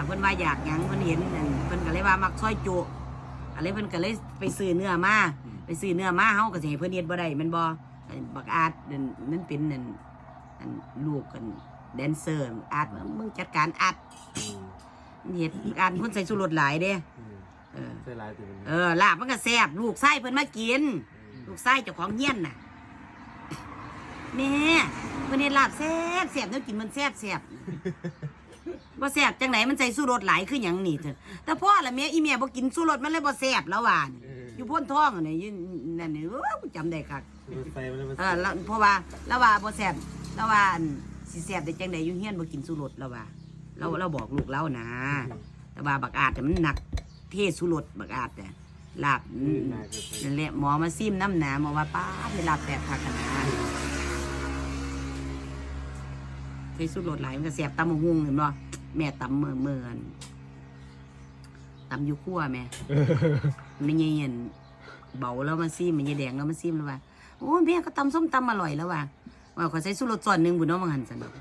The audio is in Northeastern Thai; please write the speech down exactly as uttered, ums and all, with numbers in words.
เพิ่นว่าอยากหยัง เพิ่นเห็นนั่น เพิ่นก็เลยว่ามักซอยจุ อะไร เพิ่นก็เลยไปซื้อเนื้อมา อืม ไปซื้อเนื้อมา เฮาก็สิให้เพิ่นเฮ็ดบ่ได้แม่นบ่ อันบักอาดนั่นมันเป็นนั่น อันลูกกันแดนเซอร์ อาด อืม มึงจัดการอาด อืม มันเฮ็ด อาด เพิ่นใส่ชูรสหลายเด้ อืม เออ ใส่หลายติมัน เออ ลาบมันก็แซ่บ ลูกชายเพิ่นมากิน อืม ลูกชายเจ้าของเฮียนน่ะ แม่ เพิ่นเฮ็ดลาบแซ่บแซ่บ แนวกินมันแซ่บแซ่บ บ่แซ่บจังได๋ มันใส่ชูรสหลายคือหยังนี่เถอะ แต่พ่อละแม่ อีแม่บ่กินชูรส มันเลยบ่แซ่บ แล้วว่านี่ เออ อยู่โพนทองนี่ อยู่นั่นนี่ เออ กูจำได้คัก ใส่มันเลยมัน เออ แล้ว เพราะว่า แล้วว่าบ่แซ่บ แล้วว่าอันสิแซ่บได้จังได๋ อยู่เฮียนบ่กินชูรส แล้วว่า เรา เราบอกลูกเรานะ แต่ว่าบักอาดน่ะมันหนัก เทชูรส บักอาดน่ะ ลาบ อืม อืม นั่นแหละ หมอมาซิมนำนะ หมอว่า "ป๊าด เฮ็ดลาบแซ่บคักขนาด ใส่ชูรสหลายมันก็แซ่บ" ตำบักหุ่งเห็นบ่ แม่ตำมื้อ มื้ออัน ตำอยู่ครัวแม่ แม่ใหญ่อันเบาแล้วมาซิม แม่ใหญ่แดงแล้วมาซิมแล้วว่า "โอ้ แม่ก็ตำส้มตำอร่อยแล้วว่ะ ว่าขอใส่ชูรสช้อนหนึ่งบุญเนาะ" ว่าหั่นซั่นดอก